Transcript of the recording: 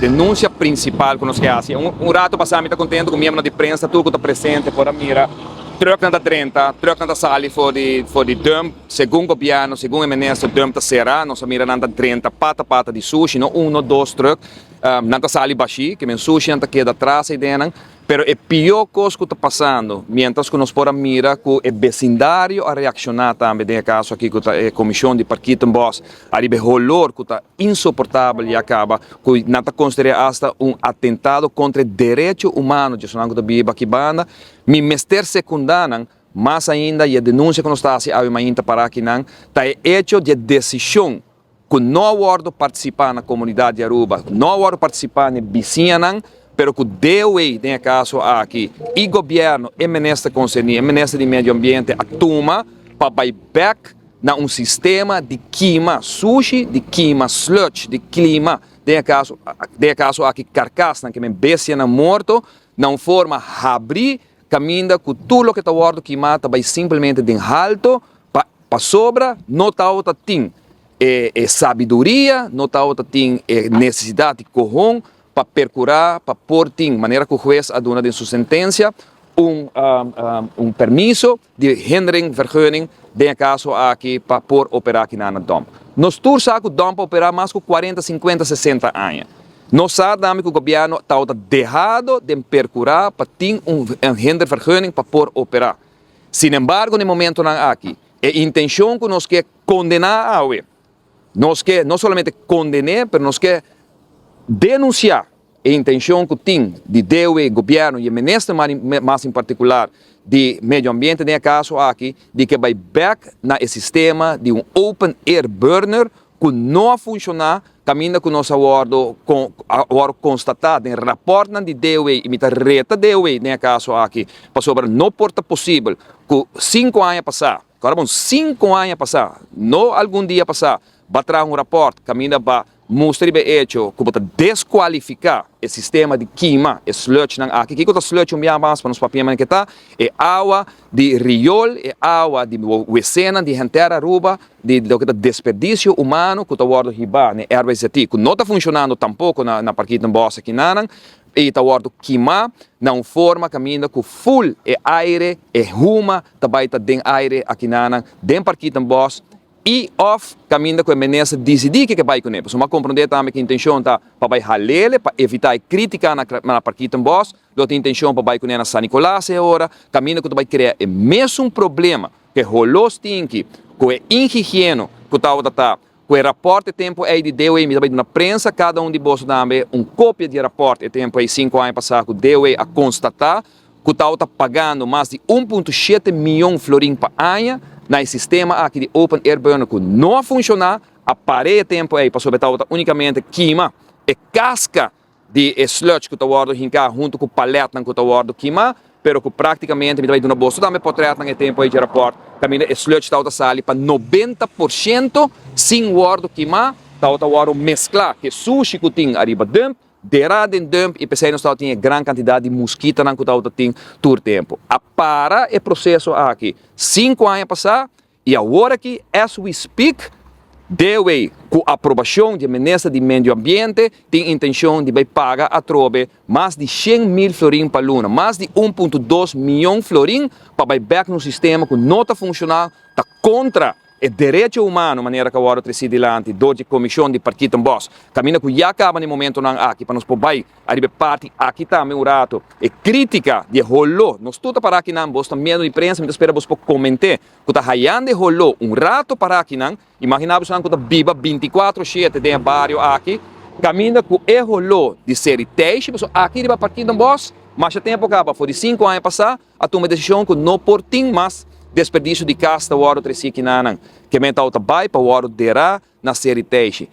denunsia prinsipal ku nos ke hasi. Un ratu pasá mi ta kontentu ku miembronan di prensa tur ku ta presente por a mira trùknan ta drenta, trùknan ta sali for di for di dùmp. Segun gobièrnu, segun e minister, dùmp ta será. Nos a mira nan ta drenta pata pata di sushi, no un, no dos trùk. Nan ta sali bashí, ke men sushinan ta keda tras eidennan. Pero e pió kos ku ta pasando, miéntras ku nos por a mira ku e besindario a reakshoná tambe den e kaso aki ku ta e komishon di Parkietenbos ariba e holor ku ta insoportabel ya kaba ku nan ta konsider'é asta un atentado kontra e derecho humano di esnan ku ta biba aki banda, mi mester sekundá nan mas ainda i e denunsia ku nos ta hasi awe mainta para akinan ta e echo di e desishon ku no a wòrdu partisipá na komunidat di Aruba, no a wòrdu partisipá na e bisiñanan, pero ku DOE den e kaso aki i gobièrnu, e minister konserní, e minister di medio ambiente a tuma pa bai bèk na un sistema di kima sushi, di kima sludge, di klima den e kaso den e kaso aki karkasnan, ke men bestianan morto, na un forma habrí kaminda ku tur loke ta wòrdu kimá ta bai simplemente den halto pa Pasobra no tabata tin e e sabiduria, no tabata tin e nesesidat di kohon pa perkurá pa por tin, manera ku hues a duna den su sentensia, un un permiso di hindering-vergunning den e kaso aki pa por operá akinan na dòmp. Nos tur sa ku dòmp a operá mas ku kuarenta, sinkuenta, sesenta aña. Nos sa tambe ku gobièrnu tabata dehado den perkurá pa tin un hindervergunning pa por operá. Sinembargo na e momentonan aki e intencion cu nos ke condena awe, nos ke no solamente condené pero nos ke denuncia e intencion cu tin di DOE, gobierno y e minister mas en particular di medio ambiente den e caso aki di ke bay bek na e sistema di un open air burner cu no a funciona caminda cu nos a wordo a wordo constata den raportnan di DOE y mi ta reta DOE den e caso aki pasobra no por ta posibel cu cinco aña pasa, awor bon cinco aña pasa, no algun dia pasa, ba traha un raport caminda ba mustra riba e hecho cu bo ta descualifica e sistema di kima e sludgenan aki. Kico ta sludge un bia mas pa nos papia manera ke ta? E awa di riool, e awa di wesenan di henter Aruba, di loke ta desperdicio humano cu ta wordo hiba na e RWZI cu no ta funcionando tampoco na Parkietenbos akinanan y ta wordo kima na un forma caminda cu full e aire, e huma ta bay ta den aire akinanan den Parkietenbos y of caminda cu e minister dicidi ke ke bay cune. Pasobra mi a comprende tambe cu intencion ta pa bay halele pa evita e critica na Parkietenbos, lo tin intencion pa bay cune na San Nicolas e ora, caminda cu ta bay crea e mesun problema. Ku e holó stinki, ku e inhigieno ku tabata ta, ku e rapòrt e tempu ei di DOE, mi ta bai duna prensa kada un di boso tambe un kopia di e rapòrt e tempu ei sinku aña pasá ku DOE a konstatá ku tabata pagando mas di 1.7 mion florin pa aña na e sistema aki di open air burner ku no a funshoná, a par'é e tempu ei pasobra e tabata únikamente kima e kaska di e sludge ku ta wòrdu hinká huntu ku palètnan ku ta wòrdu kimá, pero ku práktikamente mi ta bai duna boso tambe pòtrètnan e tempu ei dje rapòrt kaminda e sludge tabata sali pa 90% sin wòrdu kimá, tabata wòrdu mesklá ku e sushi ku tin ariba dùmp, derá den dùmp i p'esei nos tabata tin e gran kantidat di muskitanan ku tabata tin tur tempu. A para e proseso aki sinku aña pasá I awor aki, as we speak, DOE, ku aprobashon di e Minister di Medio Ambiente, tin intencion di bai paga atrobe mas di 100.000 florin pa luna, mas di 1.2 miyon florin pa bai bek na un sistema ku no ta funshoná, ta kontra e derecho humano manera ku a wòrdu tresí dilanti dor di e Komishon di Parkietenbos, kaminda ku ya kaba na e momentonan aki pa nos por bai Ariba e parti aki tambe un rato e critica di e holó. Nos tur ta para akinan, bos ta miembro di prensa, mi ta spera bos por comente cu ta hayando e holó un rato para akinan. Imagina bosonan cu ta biba binticuatro shete den e bario aki, caminda cu e holó di seri teishi, pasobra aki riba Parkietenbos masha tempo caba, for di cinco aña pasa, a tuma e decision cu no por tin mas desperdicio di cas ta wordo treci akinanan. Ke men ta bai pa wordo dera na seri teishi.